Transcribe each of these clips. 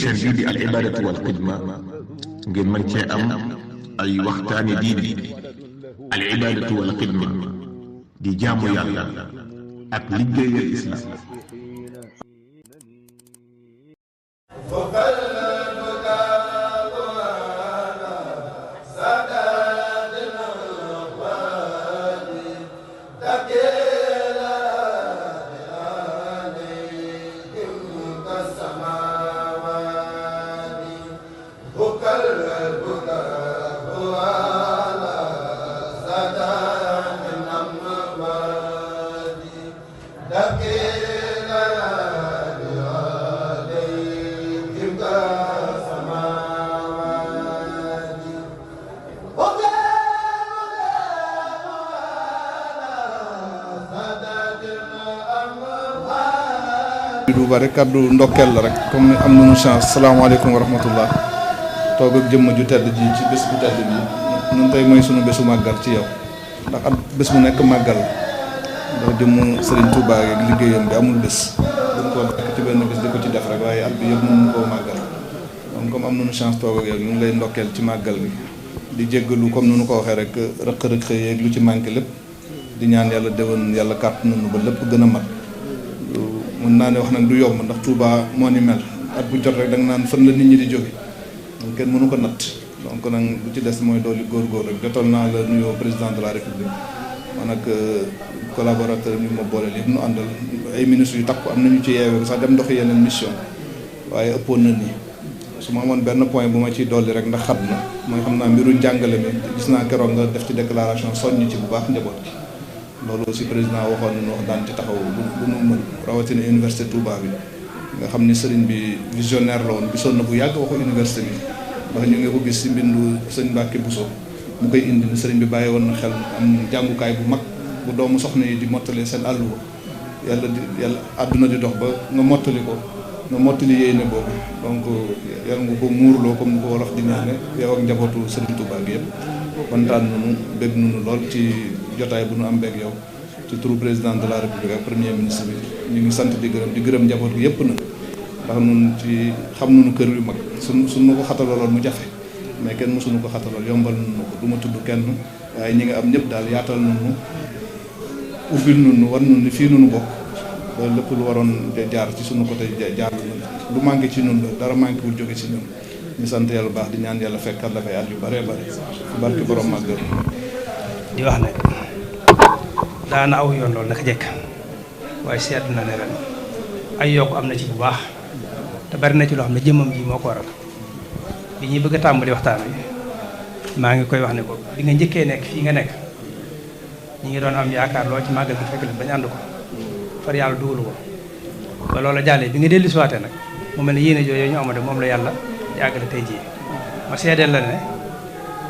chaîne bii di al ibadatu wal xidma ngeen mën cee am ay waxtaani diine al ibadatu wal xidma di jaamu yàlla ak liggéeyal islam. du bari kaddu ndokkeel la rek comme ni am nañu chance salaamaaleykum wa rahmatullah toog ak jëmm ju tedd ji ci bés bu tedd bi ñun tey mooy sunu bésu màggal ci yow ndax at bés mu nekk màggal ndax jëmm Serigne Touba ak liggéeyam bi amul bés dañ koo nekk ci benn bés di ko ci def rek waaye at bi yëpp mënuñu koo màggal donc comme am nañu chance toog ak yow ñu ngi lay ndokkeel ci màggal bi di jéggalu comme ni ñu ko waxee rek rëq-rëq yeeg lu ci manqué lépp di ñaan yàlla déwén yàlla kàtt nañu ba lépp gën a mat. mën naa ne wax nag du yomb ndax Touba moo ni mel at bu jot rek da nga naan fan la nit ñi di jóge donc kenn mënu ko natt donc nag lu ci des mooy dooli góorgóor rek jotal naa la nuyoo président de la république man ak collaborateur yi ma booleel yëpp nu àndal ay ministres yu takku am nañu ci yeewee sax dem doxi yeneen mission waaye ëppoon na nii su ma amoon benn point bu ma ciy dolli rek ndax xat na mooy xam naa mbiru njàngale mi gis naa keroog nga def ci déclaration soññ ci bu baax njaboot gi loolu aussi président waxoon nañu wax daan ci taxaw bu nu mën rawatina université Touba bi nga xam ni sëriñ bi visionnaire la woon gisoon na bu yàgg waxu université bi ndax ñu ngi ko gis si mbindu sëñ Mbacke Bousso mu koy indi ni sëriñ bi bàyyi woon na xel am jàngukaay bu mag bu doomu soxna yi di mottalee seen àll ba yàlla àdduna di dox ba nga mottali ko nga mottali yéene boobu donc yàlla nga ko muurloo comme ni ko wolof di ñaane yow ak njabootu sëriñ Touba gi yëpp kontaan nañu bég nañu lool ci jotaay bu nu am beeg yow ci turu président de la république ak premier ministre bi ñu ngi sant di gërëm njaboot gi yëpp nag ndax nun ci xam nañu kër yu mag suñu ko xatalaloon mu jafe mais kenn mësuñu ko xatalool yombal nañu ko du ma tudd kenn waaye ñi nga am ñëpp daal yaatal nañu ubbil nañu war nañu ni fii nañu bokk ba lépp lu waroon jaar ci suñu côté jaar lu manqué ci ñun la dara manqué wul jóge ci ñun ñu sant yàlla baax di ñaan yàlla fekkal la fay at yu bëree bëri ci barke borom màggal di wax ne daana aw yoon loolu naka jekk waaye seet na ne ren ay yokk am na ci bu baax te bari na ci loo xam ne jëmmam ji moo ko waral bi ñuy bëgg a tàmbali waxtaan wi maa ngi koy wax ne ko bi nga njëkkee nekk fii nga nekk ñi ngi doon am yaakaar lool ci màggal gi fekk leen bañ ànd ko far yàlla dugalu ko ba loola jàllee bi nga dellu siwaatee nag mu mel ne yéene jooju ñu amade moom la yàlla yàggale tey jii ma seedeel la ne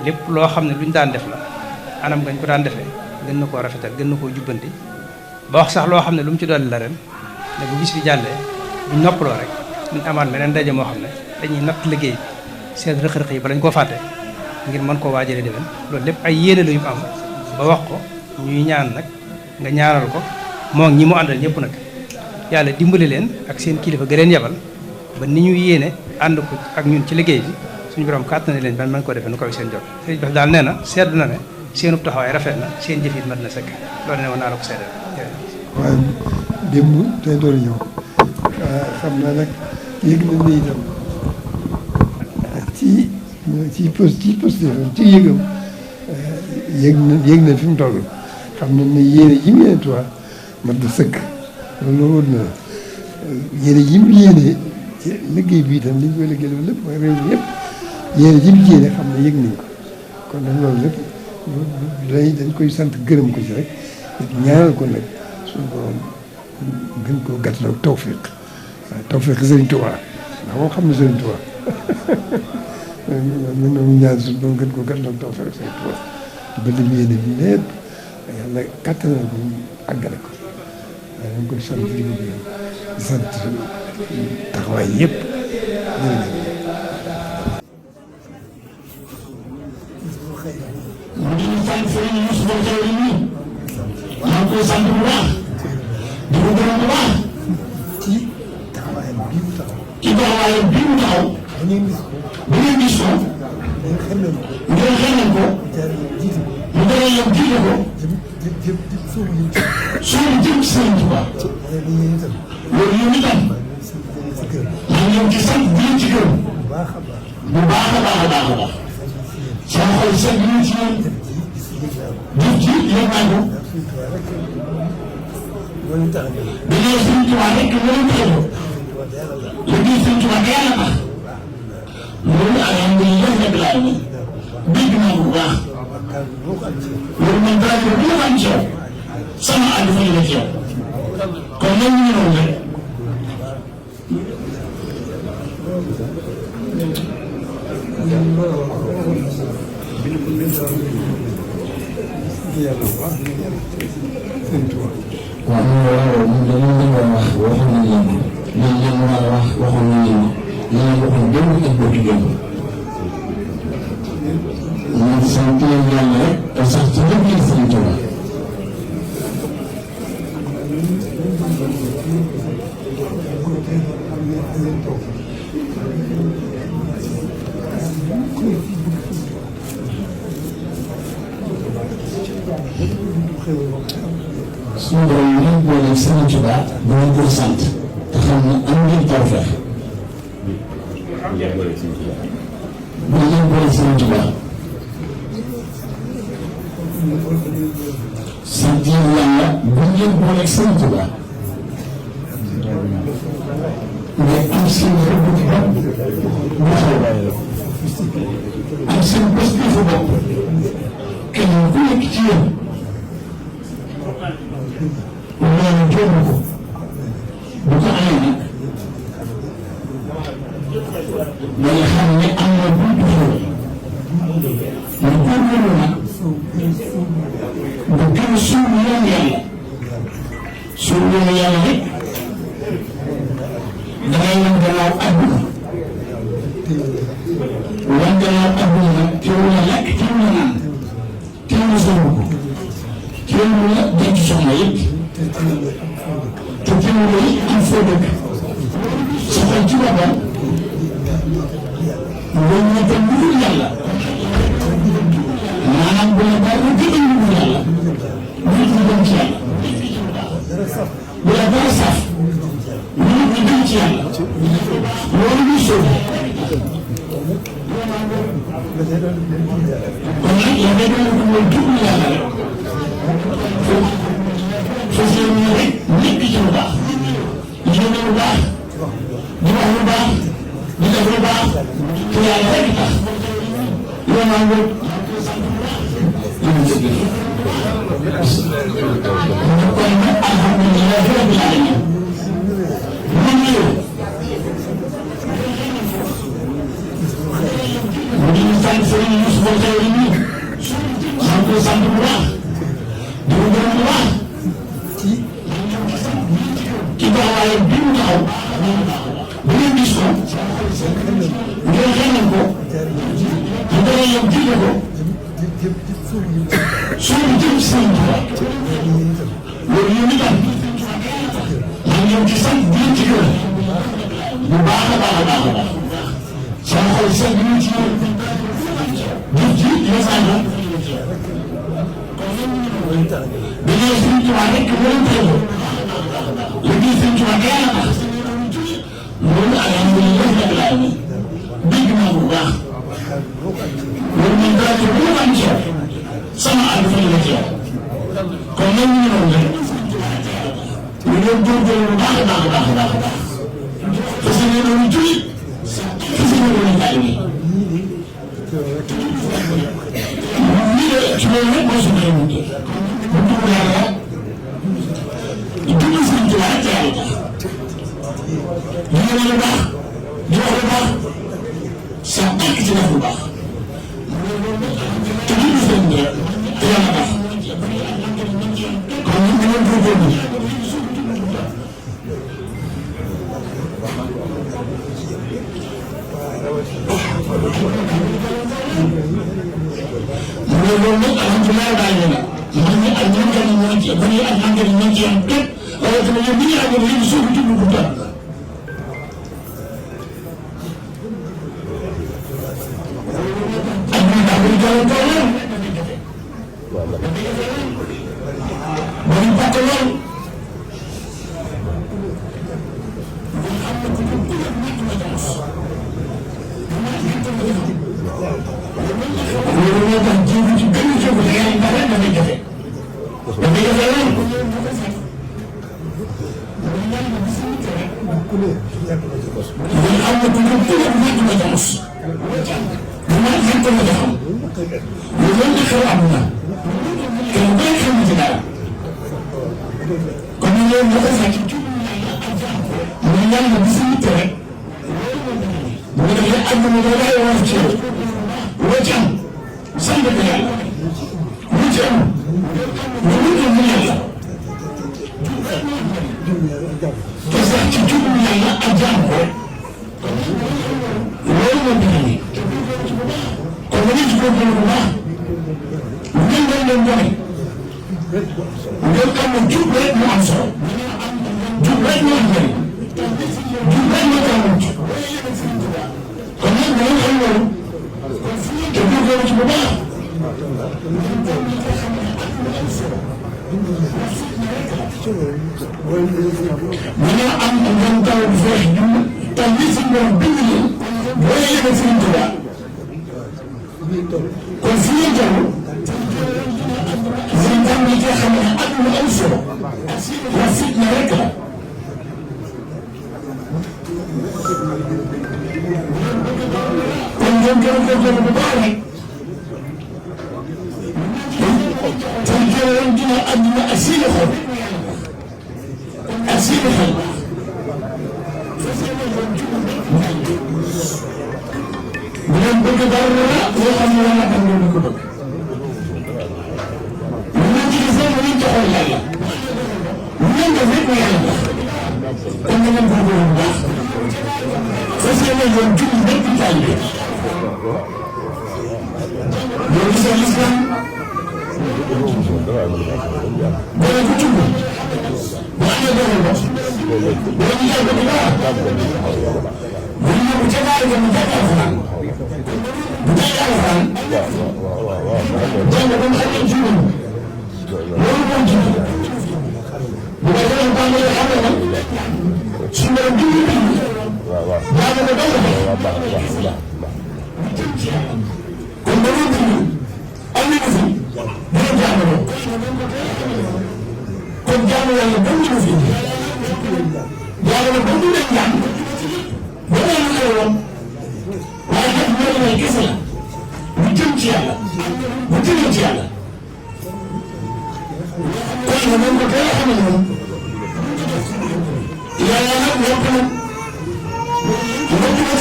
lépp loo xam ne lu ñu daan def la anam ngañ ko daan defee gën na koo rafetal gën na koo jubbanti ba wax sax loo xam ne lu mu ci dolli la ren ne bu bis bi jàllee buñ noppaloo rek buñ amaat meneen daje moo xam ne dañuy natt liggéey bi seen rëq-rëq yi ba lañ koo fàtte ngir mën koo waajalee déwén loolu lépp ay yéene la yu am ba wax ko ñuy ñaan nag nga ñaanal ko moo ñi mu àndal ñëpp nag yàlla dimbali leen ak seen kilifa ga leen yebal ba ni ñu yéene ànd ko ak ñun ci liggéey bi suñu borom kàttana leen ban mën koo defee nu koy seen jot sëriñ bi daal nee na seetlu na ne seenub taxawaay rafet na seen jëf it mat na sëkk loolu ne woon naa la ko seedal waaye démb tey doon ñëw xam naa nag yëg na ni itam ci postéefam ci yëgam yëg na fi mu toll xam na ne yéene ji mu yéene Tuubaa mat na sëkk loolu wóor na yéene ji mu yéene ci liggéey bi itam li ñu koy liggéey loolu lépp mooy réew mi yëpp yéene ji mu yéene xam ne yëg nañ ko kon nag loolu lépp dañ koy sant gërëm ko ci rek ñaanal ko nag suñu borom gën koo gàttal tawfiq waaw tawfiq Sëriñ Tuubaa ndax moom xam na Sëriñ Tuubaa mën na mu ñaan suñu borom gën koo gàttal tawfiq Sëriñ Tuubaa ba li mu yéene bi lépp yàlla kàttanal ko àggale ko waaye dañ koy sant di ko gërëm di sant taxawaay yëpp sant Serigne Youssou Diaw yi maa ngi koy sant bu baax di ko gërëm bu baax ci taxawaayam bii mu taxaw taxawaayam bii mu taxaw bu ngeen gis ko ngeen xamal ko mu dara yam jiite ko soo jëm Sëriñ Tuubaa loolu yow itam maa ngi leen di sant di leen ci gërëm bu baax a baax a baax a baax sama xol seet bi ñu ci yéen jëf ji yëg naa ko dañoo Sëriñ Tuubaa rek moo leen tax a liggéey Sëriñ Tuubaa te yàlla tax loolu alhamdulilah rabbil alamin dégg naa ko bu baax loolu man dara ko bu ma am ci yow sama àll fa la ci yow kon nag ñu ñëwoon rek waaw ñun dañoo leen war a wax waxoon nañ leen ko ñun leen war a wax waxoon nañ leen ko li ñu waxoon démb ak bokki démb ñun sant leen yàlla rek te sax ci lépp li Sëriñ Tuubaa suñu borom yi ngeen boole Sëriñ Tuubaa dinañ ko sant te xam ne am ngeen tawfeex bu ngeen boole Sëriñ Tuubaa sant yàlla bu ngeen boole Sëriñ Tuubaa nga am seen rëbb bopp bu xaw am seen bés bi fa bopp kenn ku nekk ci yéen loolu jóobu ko bu ko amee nag danga xam ne am na buntu xew nga góorgóorlu nag nga gën a suuf yoon yàlla suuf yoon yàlla rek dangay wan gannaaw àdduna wan gannaaw àdduna nag teewul la lekk teewul la naan teewul la sóobu ko teewul la denc soxna yëpp te teewul la am foo dëkk sa xol ci boppam nga ñetti mbir yàlla maanaam bu la dara gën a mbir yàlla nit ñi dem ci yàlla bu la dara saf nit ñi dem ci yàlla loolu ñu sóobu kon nag yow day doon ko mooy jublu yàlla rek fas yéene rek nekk ci lu baax yéene lu baax di wax lu baax di def lu baax te yàlla rek tax yow maa ngi kon nag alhamdulilah rabbil alamin man yow mu ngi ñu sant Serigne Youssoufa Diagne nii maa ngi koy sant bu baax di ko gërëm bu baax ci taxawaayam bi mu taxaw bu ngeen gis ko ngeen xamal ko mu dara yam jiite ko soo jëm Sëriñ Tuubaa loolu yow itam maa ngi leen di sant di leen ci gërëm bu baax a baax a baax a baax sama xol seet bi ñu ci yéen jëf ji yéen naa ko dañoo Sëriñ Tuubaa rek moo leen tax a liggéey Sëriñ Tuubaa te yàlla tax loolu alhamdulilah rabbil alamin dégg naa ko bu baax loolu man dara ko bu ma am ci yow sama àll fa la ci yow kon nag ñu ñëwoon rek ñu doon góorgóorlu bu baax a baax a baax a baax a baax parce que ñu doon julli parce que ñu doon jaay nii lii de ci loolu rek moo suñu xew bu dugg yàlla dugg Sëriñ Tuubaa rek te yàlla tax ñu ngi lu baax di wax lu baax sa barke ci def lu baax te dugg Sëriñ bi rek te yàlla tax kon ñu ngi leen góorgóorlu loolu nag alhamdulilah bàyyi na man ñi ak ñoom tamit ñoo ci ba ñuy ak engrais ñoo ci am képp rawatina ñoom bi ñu àggoon léegi suuf bi tudd bu tànn jalan tolong bari bokk lool loolu moo tax jiw ci benn jiw da ngay bare dafay jafe lool man am na ku ñu tudd nekk ma jamus dama nekk ma jaxam lu leen di xew am na kenn bay xam ci dara kon ñu leen dafa fekk mu yàlla bi si yitte rek bu ko defee àdduna da lay wax ci yow loo ci am sant ko yàlla lu ci am lu mu yàlla te sax ci jublu yàlla ak jaam ko loolu moo dina ni kon ba ngeen ci góorgóorlu bu baax ngeen doon leen doxe ngeen xam ne jub rek moo am solo jub rek moo am njëriñ jub rek moo tax mucc kon nag da ngeen xam loolu te góorgóorlu ci bu baax dañoo am ngeen taw bu feex ñu taw li si borom bind leen boo yëgee Sëriñ Tuubaa kon fi ngeen toll ngeen tam ñi nga xam ne ak lu am solo la fitna rek la kon ngeen gën a góorgóorlu bu baax rek te jëloon dina àdduna ak seeni xol ak seeni xel bu leen bëgg dara loo xam ne wala xam ne ko bëgg lu leen ci gisee lu leen joxoon yàlla lu leen def rek mu yàlla tax kon na ngeen góorgóorlu bu baax fas yéene yoon julli nekk taalibe loolu gisee lislam boo ko tudd bu amee doxal ba boo ñu jàpp bu baax bu ñu yóbbu ca daara ja mu jàng alxuraan bu jàng alxuraan jàng ba mu xam ne juróom loolu moom ci bu ko defee tàmbalee xam ne nag su ma leen dimbali jàng ba doxal kon ba loolu am na fi dina jàngaloo kon jàng yàlla ba mu fi jàngale ba mu leen jàng ba leen xewoon waaye nag loolu mooy kese la bu jëm ci yàlla bu jëmee ci yàlla kon nag moom ko teel a xamal moom yàlla nag yokk na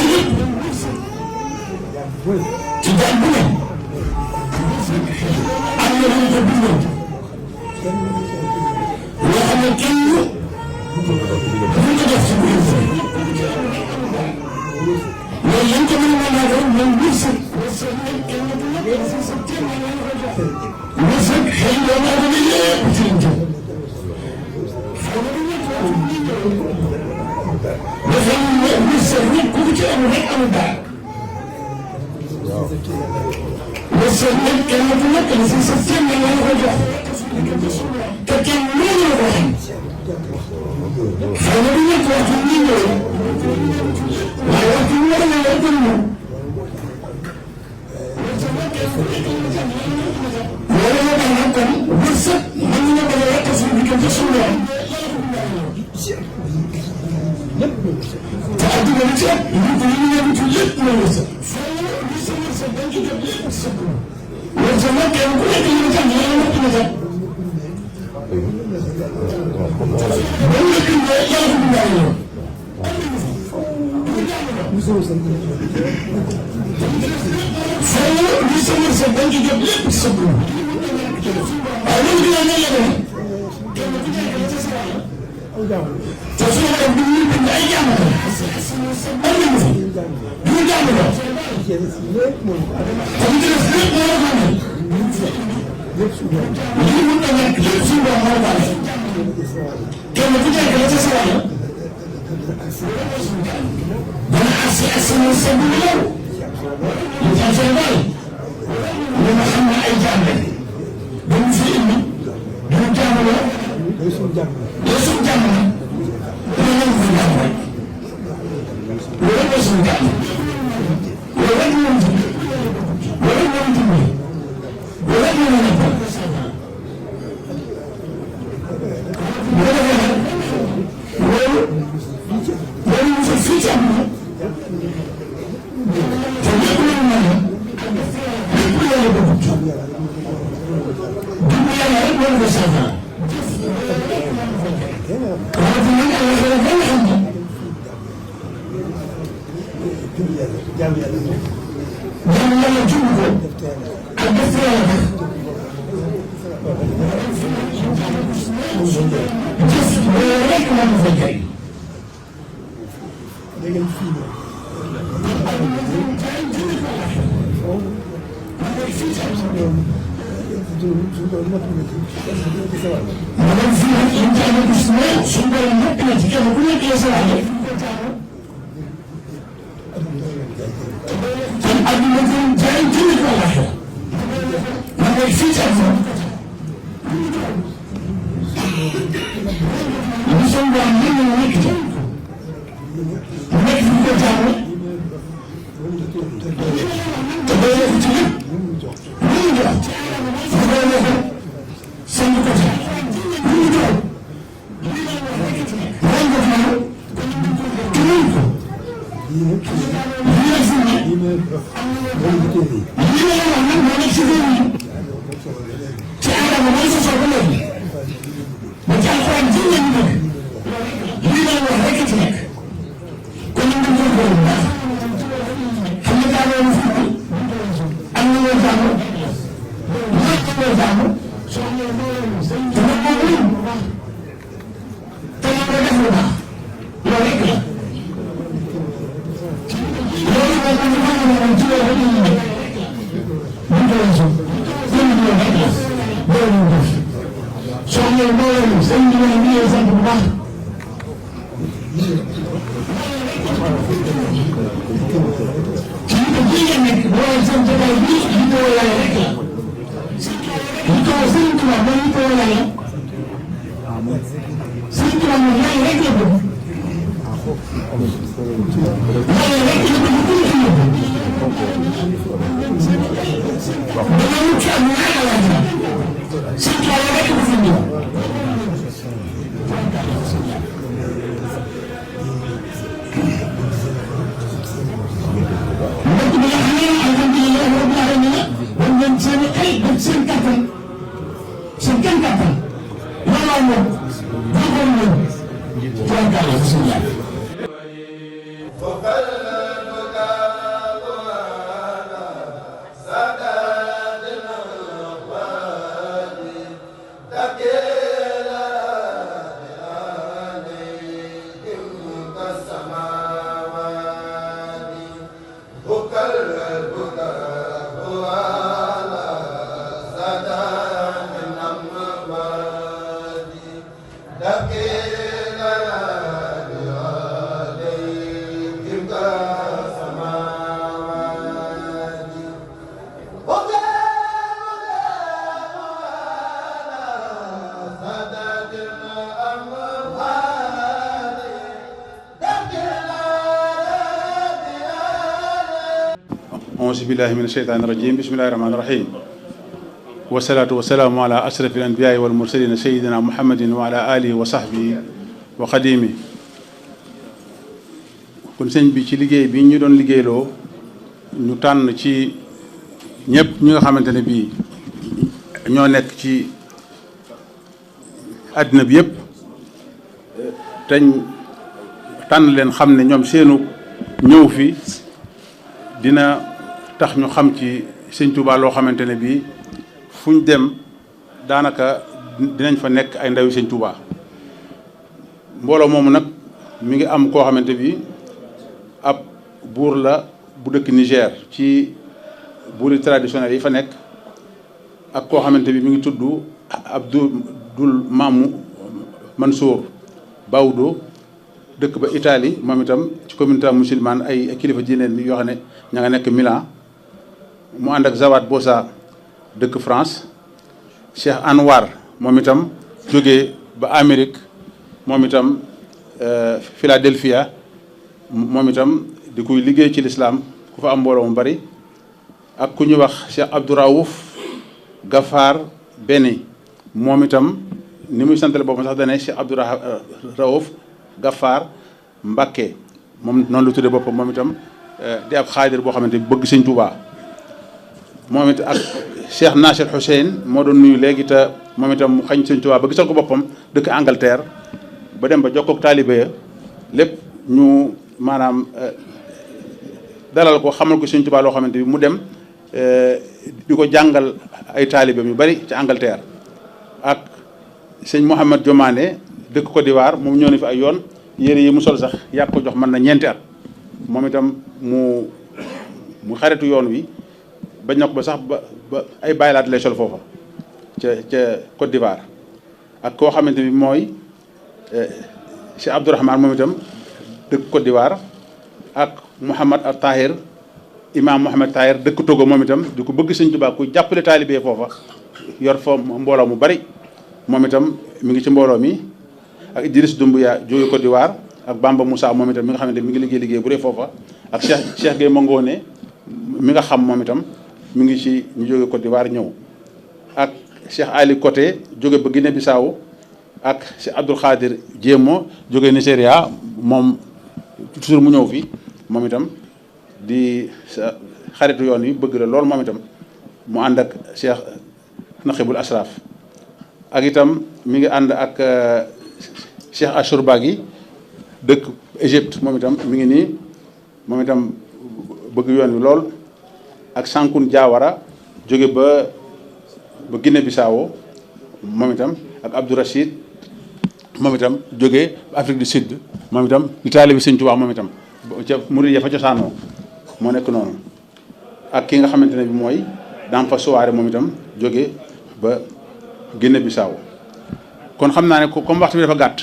ci lépp ci jàng bu ne am na lu ñu ko bindoon loo xam ne kenn du ko def ci biir loolu yéen ko mën a mën a doon mooy wërsëg wërsëg xëy na maa ko nii yëpp ci lañ jëm dafa wërsëg nit ku ci amul rek amul dara wërsëg nag kenn ku nekk la si sa cër la ko jox te kenn mënu la ko xam xëy na du nekk waxtu bi ñëw waaye waxtu bi war na la gën moom loolu moo tax nag kon wërsëg mën na ko yàq suñu diggante suñu yoon te adduna bi ci ëpp nit ñi ñu yëngu ci lépp mooy wërsëg loolu sax nag kenn ku nekk li nga xam ne yàlla mënti na sax ba mu nekk nii yàlla ko bindaale yoon. foofu li sa wërsëg dañ ci jot lépp ci sa dund waaye loolu dinaa ne la demee te su ma dem du ñu bind ay jàmbatam am nañu fi du ñu jàmbatoo te mu ci des lépp moo la ko amee lii mën na nekk lépp suñu borom moo ko amee kenn ku nekk la ca sa wàll dana agsi ak sama sa bu yow li tax seen bàyyi ñu nga xam ne ay jaam lañ dañu fi indi dañu jaamaloo day suñu jàmm la dañu fi jàmm rek loolu mooy suñu jàmm loolu rek ñu ci loolu rek ñu ci loolu rek ñu nekk loolu ñu fa fii ci am na te lépp lu ñu mën lépp lu yàlla bëgg jublu yàlla rek moo ko saafara waaye fi nag yàlla xëy na benn xam ne jaamu yàlla jublu ko ak def yàlla tax gis loolu rek moo ko fay jëriñ auzu billahi min asheytaani rajim bismillahi rahmaani rahim wasalaatu wasalaamu ala asrafi al anbiyaai wal mursalina sayidina muhammadin wa ala alihi wa sahbihi wa xadimi. kon sëñ bi ci liggéey bi ñu doon liggéeyloo ñu tànn ci ñëpp ñi nga xamante ne bii ñoo nekk ci àddina bi yëpp teñ tànn leen xam ne ñoom seenu ñëw fi dina tax ñu xam ci sëñ Tuubaa loo xamante ne bii fu ñu dem daanaka dinañ fa nekk ay ndawi sëñ Tuubaa. mbooloo moomu nag mi ngi am koo xamante bi ab buur la bu dëkk Niger ci buuri traditionnel yi fa nekk, ak koo xamante bi mi ngi tudd Abdul Mamou Mansour Bawdo dëkk ba Italie, moom itam ci communauté musulmane ay kilifa diine yoo xam ne ña nga nekk Milan. mu ànd ak Zawad Bosa dëkk France. Cheikh Anwar moom itam jógee ba Amérique moom itam Philadelphia moom itam di kuy liggéey ci lislaam ku fa am mbooloo mu bari. ak ku ñuy wax Cheikh Abdouraouf Gafar Beni moom itam ni muy santale boppam sax dane Cheikh Abdouraouf Gafar Mbacké moom noonu lu tuddee boppam moom itam di ab xaadir boo xamante bi bëgg Sëñ Tuubaa moom it ak Cheikh Nasir Hussein moo doon nuyu léegi te moom itam mu xañ Sëñ Tuubaa ba gisal ko boppam dëkk Angleterre ba dem ba jokkook taalibe ya lépp ñu maanaam dalal ko xamal ko Sëñ Tuubaa loo xamante bi mu dem di ko jàngal ay taalibeem yu bari ci Angleterre. ak sëñ Mouhamed Diomané dëkk Côte d'Ivoire moom ñëw na fi ay yoon yére yi mu sol sax yàgg ko jox mën na ñeenti at moom itam mu xaritu yoon wi bañ na ko ba sax ba ay bàyyilaat lay sol foofa ca Côte d'Ivoire. ak koo xamante bi mooy Cheikh Abdourahmane moom itam dëkk Côte d'Ivoire. ak Mouhamad al Tahir imam Mouhamad Tahir dëkk Togo moom itam di ko bëgg Sëñ Tuubaa ku jàppale taalibe foofa yor fa mbooloo mu bari moom itam mi ngi ci mbooloo mi. ak Idriss Doumbouya jóge Côte d'Ivoire ak Bamba Moussa moom itam mi nga xamante mi ngi liggéey bu dee foofa. ak Cheikh Gueye Mangone mi nga xam moom itam mi ngi ci ñu jóge Côte d'Ivoire ñëw. ak Cheikh Ali Koté jóge ba Guinée Bissau ak Cheikh Abdoul Khadir Diémo jóge Nigeria moom toujours mu ñëw fi moom itam di sa xaritu yoon yi bëgg la lool moom itam mu ànd ak Cheikh Naqibul Asraf. ak itam mi ngi ànd ak Cheikh Ashourbaghi dëkk Égypte moom itam mi ngi nii moom itam bëgg yoon wi lool. ak Sankun Diawara jóge ba Guinée Bissau moom itam ak Abdou Rachid moom itam jóge Afrique du Sud moom itam di taalibe Sëñ Tuubaa moom itam ca murid ya fa cosaanoo moo nekk noonu. ak ki nga xamante ne bi mooy Dampa Souare moom itam jóge ba Guinée Bissau. kon xam naa ne comme waxtu bi dafa gàtt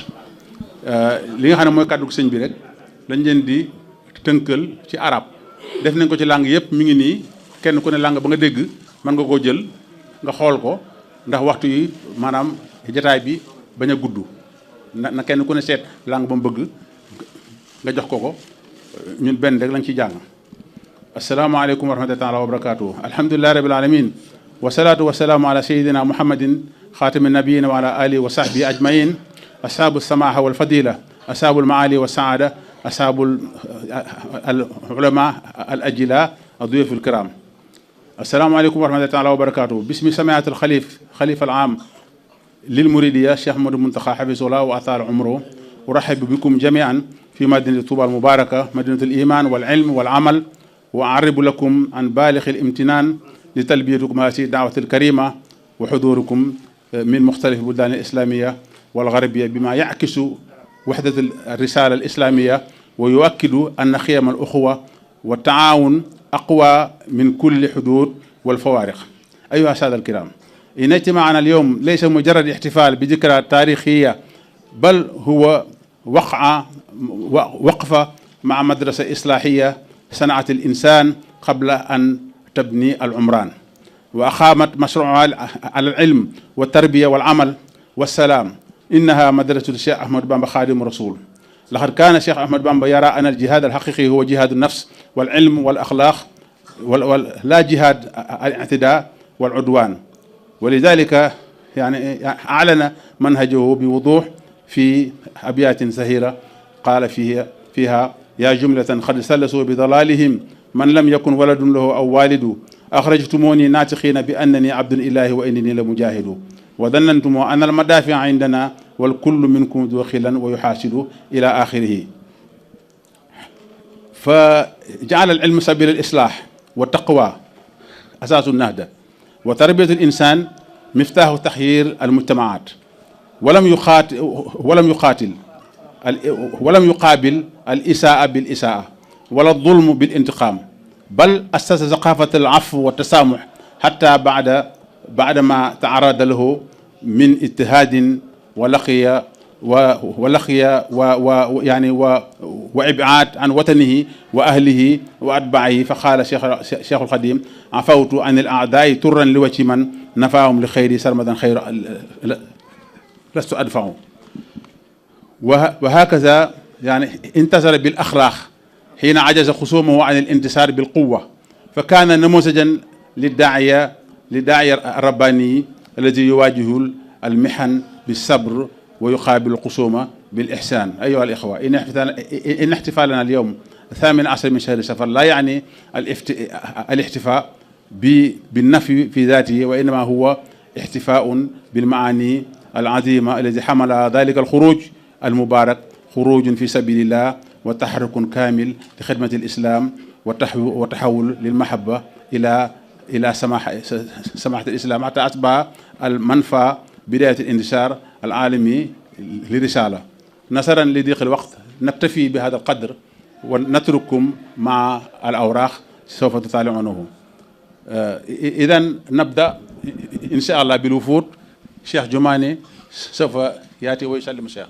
li nga xam ne mooy kàddu sëñ bi rek dañ leen di tënkal ci arab def nañ ko ci langue yëpp mi ngi nii kenn ku ne langue ba nga dégg mën nga koo jël nga xool ko ndax waxtu yi maanaam jataay bi bañ a gudd na kenn ku ne seet langue ba mu bëgg nga jox ko ñun benn rek lañ ciy jàng. asalaamaaleykum wa rahmatullahi wa barakatuh. alhamdulillahi rabbil alamin wasalaatu wasalaamu ala sayidina muhammadin xaatami nabiyin wa ala alihi wa sahbihi ajmain ashabu samaha wal fadila ashabu almaali wa saada ashabu al ulama al ajila aduyuf alkiram. asalaamaaleykum wa rahmatullahi wa barakatuh. bismi samiat al xalifa al am للمريدية الشيخ محمد المنتقى حفظه الله وأطال عمره أرحب بكم جميعا في مدينة طوبى المباركة مدينة الإيمان والعلم والعمل وأعرب لكم عن بالغ الامتنان لتلبيتكم هذه الدعوة الكريمة وحضوركم من مختلف البلدان الإسلامية والغربية بما يعكس وحدة الرسالة الإسلامية ويؤكد أن خيم الأخوة والتعاون أقوى من كل حدود والفوارق. أيها السادة الكرام، إن اجتماعنا اليوم ليس مجرد احتفال بذكرى تاريخية بل هو وقفة مع مدرسة إصلاحية صنعت الإنسان قبل أن تبني العمران وأقامت مشروعها على العلم والتربية والعمل والسلام. إنها مدرسة الشيخ أحمد بامبا خادم الرسول. لقد كان الشيخ أحمد بامبا يرى أن الجهاد الحقيقي هو جهاد النفس والعلم والأخلاق لا جهاد الاعتداء والعدوان، ولذلك يعني أعلن منهجه بوضوح في أبيات سهيرة قال فيها يا جملة قد سلسوا بضلالهم من لم يكن ولد له أو والد أخرجتموني ناطقين بأنني عبد الإله وإنني لمجاهد وظننتم أن المدافع عندنا والكل منكم ذو خلا ويحاسد إلى آخره. فجعل العلم سبيل الإصلاح والتقوى أساس النهضة، وتربية الإنسان مفتاح تحرير المجتمعات، ولم يقابل الإساءة بالإساءة ولا الظلم بالانتقام، بل أسس ثقافة العفو والتسامح حتى بعد ما تعرض له من اضطهاد ولقي ولقي يعني وإبعاد عن وطنه وأهله وأتباعه. فقال شيخ الخديم: عفوت عن الأعداء ترا لوجه من نفاهم لخيري سرمدا خير لست أدفع. وهكذا يعني انتصر بالأخلاق حين عجز خصومه عن الانتصار بالقوة، فكان نموذجا للداعية الرباني الذي يواجه المحن بالصبر ويقابل الخصومة بالإحسان. أيها الإخوة، إن احتفالنا اليوم 18 من شهر صفر لا يعني الاحتفاء بالنفي في ذاته، وإنما هو احتفاء بالمعاني العظيمة الذي حمل ذلك الخروج المبارك، خروج في سبيل الله وتحرك كامل لخدمة الإسلام وتحول للمحبة إلى سماحة الإسلام، حتى أصبح المنفى بداية الانتشار العالمي لرسالة. نظرا لضيق الوقت نكتفي بهذا القدر ونترككم مع الأوراق سوف تطالعونه. إذا نبدأ إن شاء الله بالوفود. شيخ جماني سوف يأتي ويسلم الشيخ.